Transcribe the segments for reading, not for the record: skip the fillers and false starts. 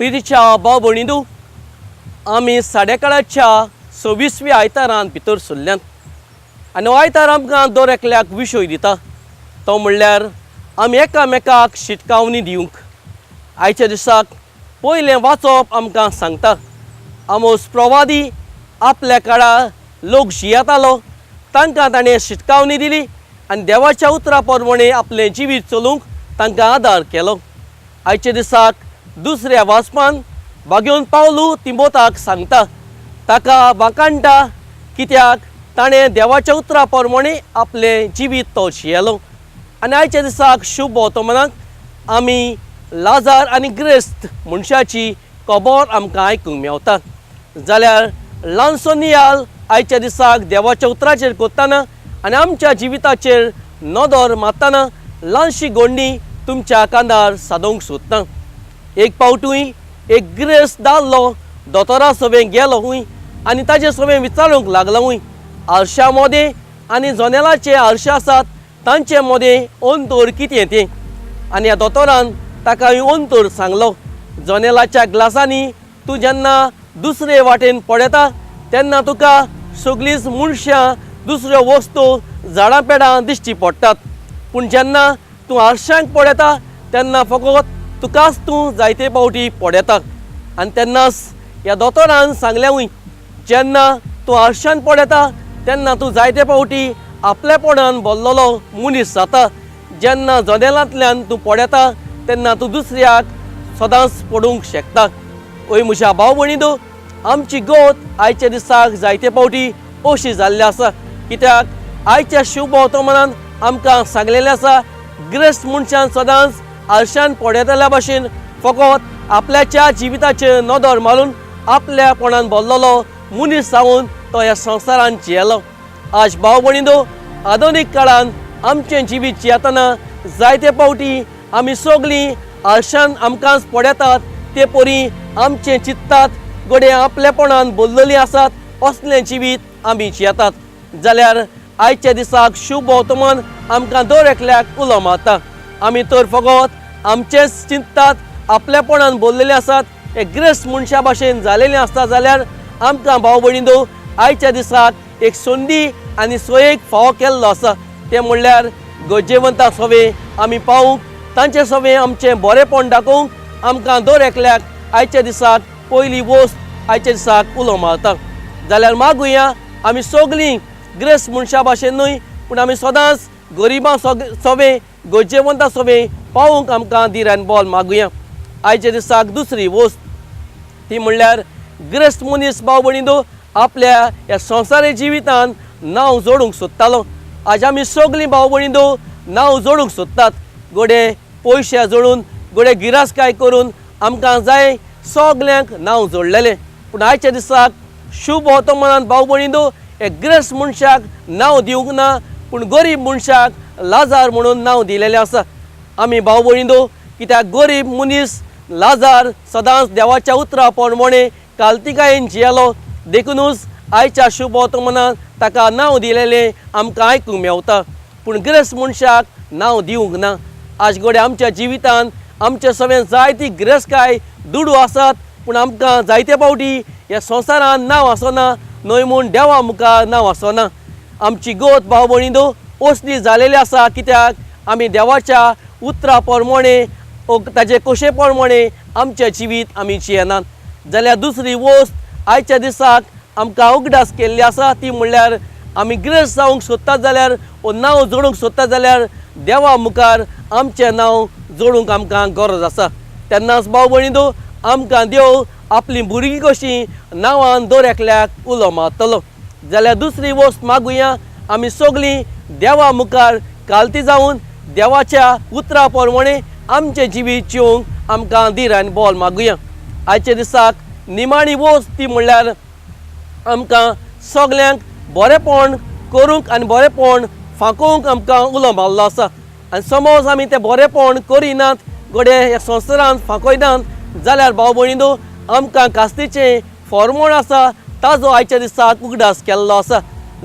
प्रितीच्या भाव भयणींनो, आमी साडेकाळाच्या सव्वीसव्या आयतारांत भितर सरल्यात आनी हो आयतार आमकां दर एकल्याक विशय दिता तो म्हणल्यार आमी एकामेकाक शिटकावणी दिवंक. आयच्या दिसाक पयलें वाचप आमकां सांगता आमोस प्रवादी आपल्या काळार लोक जियेतालो तांकां ताणें शिटकावणी दिली आनी देवाच्या उतरा प्रमाणें आपलें जिवीत चलोवंक तांकां आदार केलो. आयच्या दिसाक दुसऱ्या वाचपान बागेवन पावलू तिंबोताक सांगता ताका वाकाणटा कित्याक ताणें देवाच्या उतरा प्रमाणें आपलें जिवीत तो जियेलो. आनी आयच्या दिसाक शुभ वर्तमानाक आमी लाजार आनी ग्रेस्त मनशाची खबर आमकां आयकूंक मेवता. जाल्यार ल्हानसो नियाल आयच्या दिसाक देवाच्या उतराचेर करतना आनी आमच्या जिविताचेर नदर मारतना ल्हानशी गोंडी तुमच्या कांदार सादोवंक सोदता. एक पावटूय एक ग्रेस्त दादलो दोतोरा सवें गेलो हूंय आनी ताजे सवें विचारूंक लागलो हूंय आरशा मोदें आनी जनेलाचे आरशे आसात तांचे मोदें अंतर कितें तें. आनी ह्या दोतोरान ताका अंतर सांगलो, जनेलाच्या ग्लासांनी तूं जेन्ना दुसरे वाटेन पळयता तेन्ना तुका सगळींच मनशां दुसऱ्यो वस्तू झाडां पेडां दिश्टी पडटात, पूण जेन्ना तूं आरशांक पळयता तेन्ना फकत तुकाच तूं जायते फावटी पळयता. आनी तेन्नाच ह्या दोतोरान सांगलें, जेन्ना तूं आरशान पळयता तेन्ना तूं जायते फावटी आपलेपणान भरलेलो मनीस जाता, जेन्ना जनेलांतल्यान तूं पळयता तेन्ना तूं दुसऱ्याक सदांच पडूंक शकता. ओय म्हज्या भाव भयणींनो, आमची गोत आयच्या दिसाक जायते फावटी अशी जाल्ली आसा कित्याक आयच्या शुभ वर्तमानान आमकां सांगलेलें आसा ग्रेस्त मनशान सदांच आरशान पळयतल्या भाशेन फकत आपल्याच्या जिविताचेर नदर मारून आपल्यापणान भरलेलो मनीस जावन तो ह्या संवसारान जियेलो. आज भाव भयणींनो, आधुनीक काळान आमचें जिवीत जियेतना जायते फावटी आमी सगळीं आरशान आमकांच पळयतात ते परी आमचें चिंततात घडये आपलेपणान भरलेलीं आसात असलें जिवीत आमी जियेतात. जाल्यार आयच्या दिसाक शुभ वर्तमान आमकां दर एकल्याक उलो मारता. आमी तर फकत आमचेंच चिंततात आपलेपणान भरलेले आसात हे ग्रेस्त मनशा भाशेन जालेलें आसता. जाल्यार आमकां भाव भयणींनो आयच्या दिसाक एक संदी आनी सोयेक फावो केल्लो आसा तें म्हणल्यार गरजेवंता सवे आमी पावूंक तांचे सवे आमचें बरेंपण दाखोवंक आमकां दर एकल्याक आयच्या दिसाक पयली वस्त आयच्या दिसाक उलो मारता. जाल्यार मागुया आमी सगळीं ग्रेस्त मनशा भाशेन न्हय पूण आमी सदांच गरिबां सवे गरजेवंता सवे पावूंक आमकां धीर आनी बल मागुया. आयच्या दिसाक दुसरी वस्त ती म्हणल्यार ग्रेस्त मनीस भाव भयणींनो आपल्या ह्या संवसारी जिवितान नांव जोडूंक सोदतालो. आज आमी सगळीं भाव भयणींनो नांव जोडूंक सोदतात, घडये पयशे जोडून घडये गिरासकाय करून आमकां जाय सगल्यांक नांव जोडलेलें. पूण आयच्या दिसाक शुभ वर्तमानान भाव भयणींनो एक ग्रेस्त मनशाक नांव दिवंक ना पूण गरीब मनशाक लाजार म्हणून नांव दिलेलें आसा. आमी भाव भयणींनो कित्याक गरीब मनीस लाजार सदांच देवाच्या उतरा प्रमाणें कालतिकायेन जियेलो देखुनूच आयच्या शुभ वर्तमानान ताका नांव दिलेलें आमकां आयकूंक मेवता, पूण ग्रेस्त मनशाक नांव दिवंक ना. आज घडये आमच्या जिवितान आमच्या सगळें जायती गिरेस्तकाय दुडू आसात पूण आमकां जायते फावटी ह्या संवसारान नांव आसना न्हय म्हूण देवा मुखार नांव आसना. आमची गोत भाव भयणींनो असली जालेली आसा कित्याक आमी देवाच्या उतरा प्रमाणें ताजे कशे प्रमाणें आमचें जिवीत आमी जियेनात. जाल्यार दुसरी वस्त आयच्या दिसाक आमकां उगडास केल्ली आसा ती म्हणल्यार आमी ग्रेस्त जावंक सोदतात जाल्यार वो नांव जोडूंक सोदतात जाल्यार देवा मुखार आमचें नांव जोडूंक आमकां गरज आसा. तेन्नाच भाव भयणींनो आमकां देव आपलीं भुरगीं कशीं नांवान दर एकल्याक उलो मारतलो. जाल्यार दुसरी वस्त मागुया आमी सगळीं देवा मुखार कालती जावन देवाच्या उतरा प्रमाणें आमचें जिवीत जिवंक आमकां धीर आनी बल मागुया. आयच्या दिसाक निमाणी वस्त ती म्हणल्यार आमकां सगल्यांक बरेंपण करूंक आनी बरेंपण फांकोवंक आमकां उलो मारलो आसा. आनी समज आमी तें बरेंपण करिनात घडये ह्या संवसारांत फांकयनात जाल्यार भाव भयणींनो आमकां कास्तीचें फॉर्मोण आसा ताजो आयच्या दिसाक उगडास केल्लो आसा.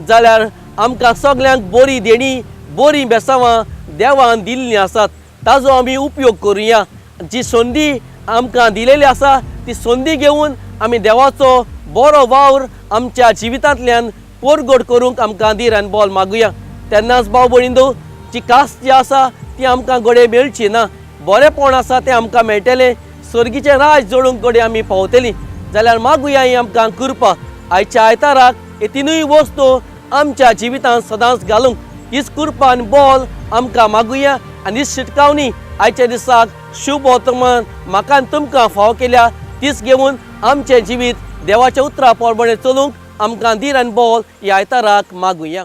जाल्यार आमकां सगल्यांक बरी देणी बरीं बेसांवां देवान दिल्लीं आसात ताजो आमी उपयोग करुया. जी संदी आमकां दिलेली आसा ती संदी घेवन आमी देवाचो बरो वावर आमच्या जिवितांतल्यान परगट करूंक आमकां धीर आनी बोल मागुया. तेन्नाच भाव भयणींनो, जी कास जी आसा ती आमकां घडये मेळची ना, बरेंपण आसा तें आमकां मेळटलें, सर्गीचें राज जोडूंक घडये आमी पावतलीं. जाल्यार मागुया ही आमकां कृपा आयच्या आयताराक हे तिनूय वस्तू आमच्या जिवितांत सदांच घालूंक हीच कृपा आनी बोल आमकां मागुया. आनी हीच शिटकावणी आयच्या दिसाक शुभ वर्तमान म्हाका आनी तुमकां फावो केल्या तीच घेवन आमचें जिवीत देवाच्या उतरा प्रमाणे चलूंक आमकां धीर आनी बोल ह्या आयताराक मागुया.